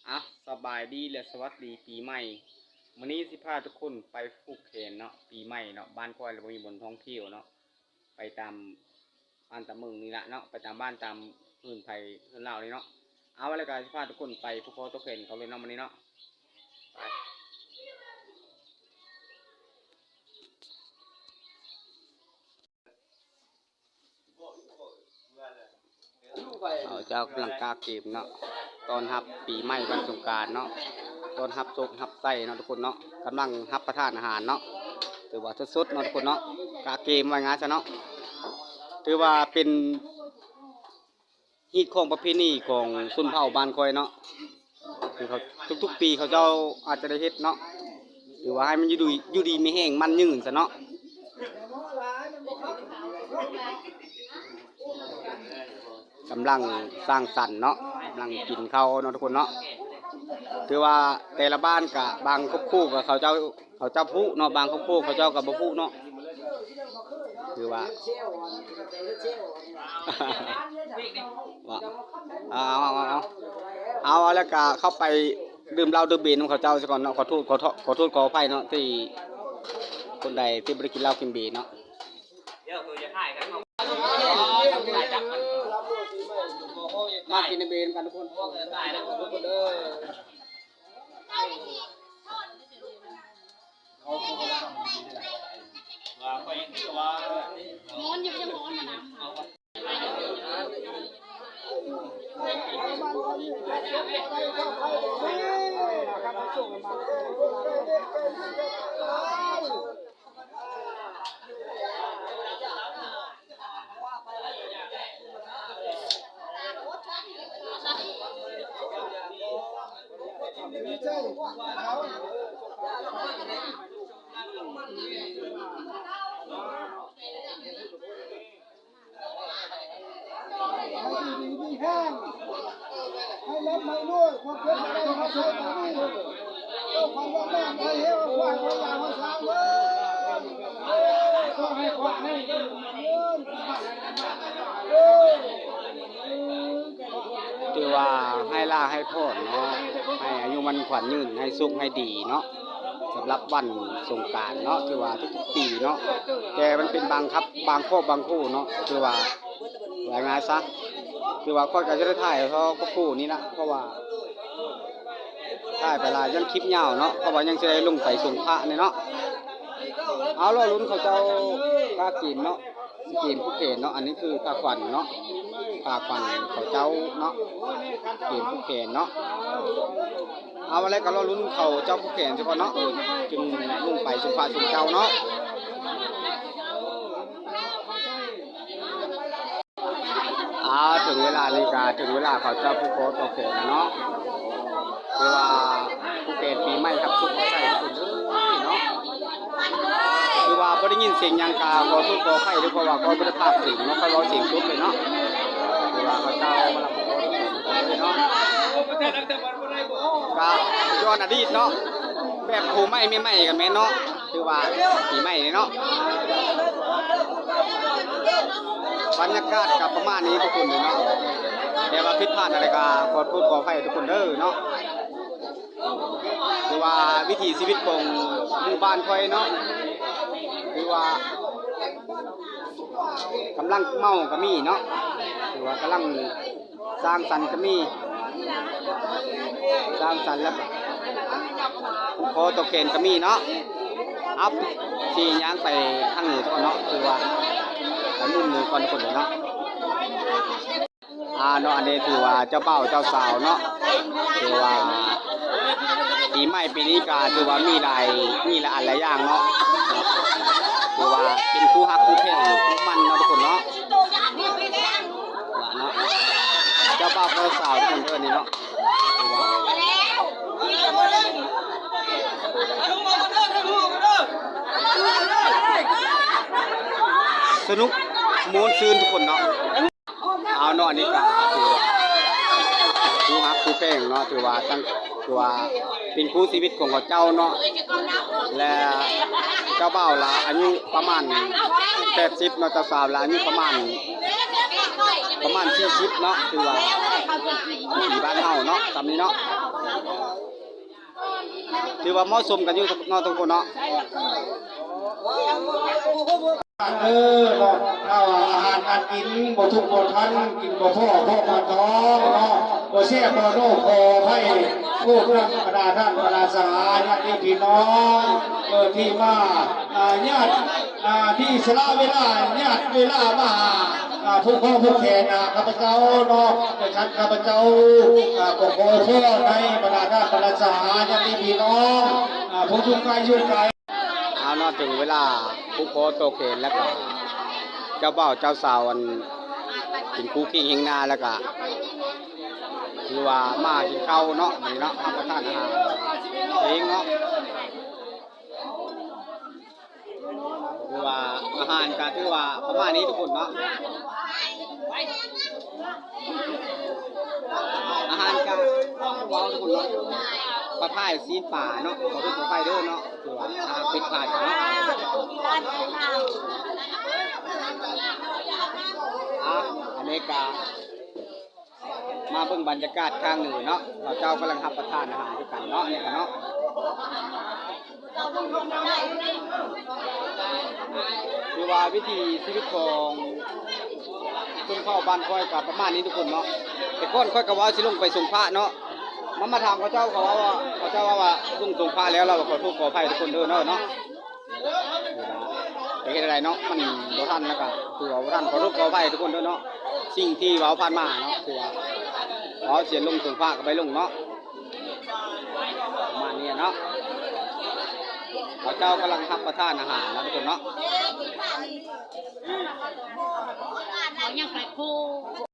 ເອົາ ສະບາຍດີ ແລະ ສະຫວັດດີປີໃໝ່. ມື້ນີ້ຊິພາທຸກຄົນໄປຜູກແຂນເນາະ ປີໃໝ່ເນາະ. ບ້ານຂ້ອຍລະບໍ່ມີບ່ອນທ່ອງທ່ຽວເນາະ ໄປຕາມບ້ານຕາມເມືອງນີ້ລະເນາະ ໄປຕາມບ້ານຕາມເຮືອນໃຜເຮືອນລາວນີ້ເນາະ. ເອົາ ແລ້ວກະຊິພາທຸກຄົນໄປຜູກຄໍຕໍ່ແຂນເຂົາເລີຍເນາະ ມື້ນີ້ເນາະ. ໄປ. ເຂົາເຈົ້າກຳລັງກະກຽມເນາະ ຕ້ອນຮັບປີໃໝ່ວັນສົງການເນາະ ຕ້ອນຮັບໂຊກຮັບໄຊເນາະທຸກຄົນເນາະ. ກຳລັງຮັບປະທານອາຫານເນາະ ຖືວ່າສົດໆເນາະທຸກຄົນເນາະ ກະກຽມວ່າງ່າຍຊະເນາະ. ຖືວ່າເປັນຮີດຄອງປະເພນີຂອງຊົນເຜົ່າບ້ານຂ້ອຍເນາະ ຄືເຂົາ ທຸກໆປີເຂົາເຈົ້າອາດຈະໄດ້ເຮັດເນາະ. ຖືວ່າໃຫ້ມັນຢູ່ດີ ຢູ່ດີມີແຮງໝັ້ນຍືນຊະເນາະ. ກຳລັງສ້າງສັນເນາະ ກຳລັງກິນເຂົ້າເນາະທຸກຄົນເນາະ. ຖືວ່າແຕ່ລະບ້ານກະບາງຄອບຄົວກະເຂົາເຈົ້າ ເຂົາເຈົ້າຜູກເນາະ ບາງຄອບຄົວເຂົາເຈົ້າກະບໍ່ຜູກເນາະ. ຄືວ່າ ວ່າ ເອົາ ເອົາ ເອົາ ເອົາ ເອົາ ແລ້ວກະເຂົ້າໄປດື່ມເຫຼົ້າດື່ມເບຍນຳເຂົາເຈົ້າຊະກ່ອນເນາະ. ຂໍໂທດ ຂໍໂທດ ຂໍໂທດຂໍອະໄພເນາະ ທີ່ຄົນໃດທີ່ບໍ່ໄດ້ກິນເຫຼົ້າກິນເບຍເນາະ. ມາກິນເບຍນຳກັນທຸກຄົນ. ຮ້ອນຢູ່ ຍັງຮ້ອນນະ. ໃຫ້ຢູ່ດີມີແຮງ ໃຫ້ລ່ຳໃຫ້ລວຍ ຄວາມເຈັບບໍ່ໄດ້ມາໃສ່ມາມີ ເຈົ້າຂອງວັດແມ່ນໃຫ້ເຮົວຂວາຍໄວ້ຢ່າງວ່າຊ້າງເດີ. ຂໍໃຫ້ຂວາຍໃຫ້ ຖືວ່າໃຫ້ລາໃຫ້ພອນເນາະ ໃຫ້ອາຍຸໝັ້ນຂວັນຍືນ ໃຫ້ສຸກໃຫ້ດີເນາະ. ສຳລັບວັນສົງການເນາະ ຖືວ່າທຸກໆປີເນາະ ແຕ່ມັນເປັນບາງຄັບ ບາງຄອບບາງຄູ່ເນາະ ຖືວ່າວ່າງ່າຍຊະ ຖືວ່າຂ້ອຍກະຊິໄດ້ຖ່າຍເພາະກັບຄູ່ນີ້ລະ ເພາະວ່າຖ່າຍໄປຫຼາຍຢ້ານຄລິບຍາວເນາະ ເພາະວ່າຍັງຊິໄດ້ລົງໄປສົງພະແນ່ເນາະ. ເອົາ ລໍລຸ້ນເຂົາເຈົ້າກະກຽມເນາະ ກຽມຜູກແຂນເນາະ. ອັນນີ້ຄືພາຂວັນເນາະ ພາຂວັນເຂົາເຈົ້າເນາະ ກຽມຜູກແຂນເນາະ. ເອົາ ແລ້ວກະລໍລຸ້ນເຂົາເຈົ້າຜູກແຂນຊະກ່ອນເນາະ ຈຶ່ງລົງໄປສົງພະສົງເຈົ້າເນາະ. ອາ ເຖິງເວລານີ້ກະເຖິງເວລາເຂົາເຈົ້າຜູກຄໍຕໍ່ແຂນແລ້ວເນາະ ຄືວ່າຜູກແຂນປີໃໝ່ຮັບໂຊກຮັບໄຊເນາະ. ຄືວ່າບໍ່ໄດ້ຍິນສຽງຫຍັງກະຂໍໂທດຂໍອະໄພເດີ ເພາະວ່າຂ້ອຍບໍ່ໄດ້ພາກສຽງເນາະ ຂ້ອຍເວົ້າສຽງສຸດເລີຍເນາະ. ຄືວ່າເຂົາເຈົ້າມາຮັບເອົາເນາະ ກະຍ້ອນອະດີດເນາະ ແບບຜົວໃໝ່ເມຍໃໝ່ກະແມ່ນເນາະ ຄືວ່າປີໃໝ່ນີ້ເນາະ. ບັນຍາກາດກະປະມານນີ້ທຸກຄົນເດີເນາະ ແຕ່ວ່າຜິດພາດອັນໃດກະຂໍໂທດຂໍອະໄພທຸກຄົນເດີເນາະ. ຄືວ່າວິຖີຊີວິດຂອງໝູ່ບ້ານຂ້ອຍເນາະ ຄືວ່າກຳລັງເມົາກະມີເນາະ ຄືວ່າກຳລັງສ້າງສັນກະມີ ສ້າງສັນແລ້ວກະຜູກຄໍຕໍ່ແຂນກະມີເນາະ. ອັບ ຊິຍ່າງໄປທາງນີ້ກ່ອນເນາະ ຄືວ່າໄປມຸມນີ້ກ່ອນທຸກຄົນເນາະ. ອາ ເນາະ ອັນນີ້ຖືວ່າເຈົ້າບ່າວເຈົ້າສາວເນາະ ຖືວ່າປີໃໝ່ປີນີ້ກະຖືວ່າມີຫຼາຍ ມີຫຼາຍອັນຫຼາຍຢ່າງເນາະ ເນາະ ຖືວ່າເປັນຄູ່ຮັກຄູ່ແພງຄູ່ໝັ້ນເນາະທຸກຄົນເນາະ ວ່າເນາະ ເຈົ້າບ່າວເຈົ້າສາວທຸກຄົນເດີນີ້ເນາະ ຖືວ່າ ສະໜຸກມ່ວນຊື່ນທຸກຄົນເນາະ. ເອົາເນາະ ອັນນີ້ກະຖືວ່າຄູ່ຮັກຄູ່ແພງເນາະ ຖືວ່າຕັ້ງ ຖືວ່າເປັນຄູ່ຊີວິດຂອງເຂົາເຈົ້າເນາະ ແລະ ເຈົ້າບ່າວລະອາຍຸປະມານແປດສິບເນາະ ເຈົ້າສາວລະອາຍຸປະມານ ປະມານສີ່ສິບເນາະ ຖືວ່າວິຖີບ້ານເຮົາເນາະ ສ່ຳນີ້ເນາະ. ຖືວ່າເໝາະສົມກັນຢູ່ເນາະ ທຸກຄົນເນາະ. ເອີເນາະ ຖ້າວ່າອາຫານການກິນບໍ່ທຸກບໍ່ທັນ ກິນບໍ່ພໍ້ທ້ອງບໍ່ແຊບບໍ່ນົບ ຂໍອະໄພໂທດນຳບັນດາທ່ານບັນດາສະຫາຍ ຍາດຕິພີ່ນ້ອງ ເອີ ທີ່ມາ ອາ ຍາດ ອາ ທີ່ສະຫຼະເວລາ ຍາດເວລາມາຫາ ອາ ຜູກຄໍຜູກແຂນ ອາ ຂ້າພະເຈົ້າເນາະ ໃນຂັ້ນຂ້າພະເຈົ້າ ອາ ກໍຂໍພອນໃຫ້ບັນດາທ່ານບັນດາສະຫາຍ ຍາດຕິພີ່ນ້ອງ ອາ ຜູ້ຢູ່ໄກຢູ່ໄກ. ເອົາເນາະ ເຖິງເວລາຜູກຄໍຕໍ່ແຂນແລ້ວກະ ເຈົ້າບ່າວເຈົ້າສາວ ອັນ ເປັນຄູ່ຄີງເຮັງນາແລ້ວກະ ຄືວ່າມາກິນເຂົ້າເນາະ ບາດນີ້ເນາະ ຮັບປະທານອາຫານເອງເນາະ. ຄືວ່າອາຫານກະຖືວ່າປະມານນີ້ທຸກຄົນເນາະ ອາຫານກະເວົ້າທຸກຄົນເນາະ ປາພາຍຊີ້ນປາເນາະ ຂໍໂທດຂໍອະໄພເດີເນາະ ຄືວ່າຖ້າຜິດພາດເນາະ. ອ່າ ອັນນີ້ກະ ມາເບິ່ງບັນຍາກາດທາງເໜືອເນາະ ເຂົາເຈົ້າກຳລັງຮັບປະທານອາຫານຄືກັນເນາະ ນີ້ກະເນາະ ຄືວ່າວິຖີຊີວິດຂອງຊົນເຜົ່າບ້ານຂ້ອຍກະປະມານນີ້ທຸກຄົນເນາະ. ແຕ່ກ່ອນຂ້ອຍກະວ່າຊິລົງໄປສົງພະເນາະ ມາ ມາຖາມເຂົາເຈົ້າ ເຂົາເວົ້າວ່າ ເຂົາເຈົ້າເວົ້າວ່າລົງສົງພະແລ້ວ ລາວວ່າຂໍໂທດຂໍອະໄພທຸກຄົນເດີເນາະ ເນາະ. ແຕ່ເຮັດແນວໃດເນາະ ມັນບໍ່ທັນແລ້ວກະຖືວ່າບໍ່ທັນ ຂໍໂທດຂໍອະໄພທຸກຄົນເດີເນາະ ສິ່ງທີ່ເວົ້າຜ່ານມາເນາະ ຄືວ່າເວົ້າຊິລົງສົງພະກະໄປລົງເນາະ ປະມານນີ້ເນາະ. ເຂົາເຈົ້າກຳລັງຮັບປະທານອາຫານເນາະທຸກຄົນເນາະ.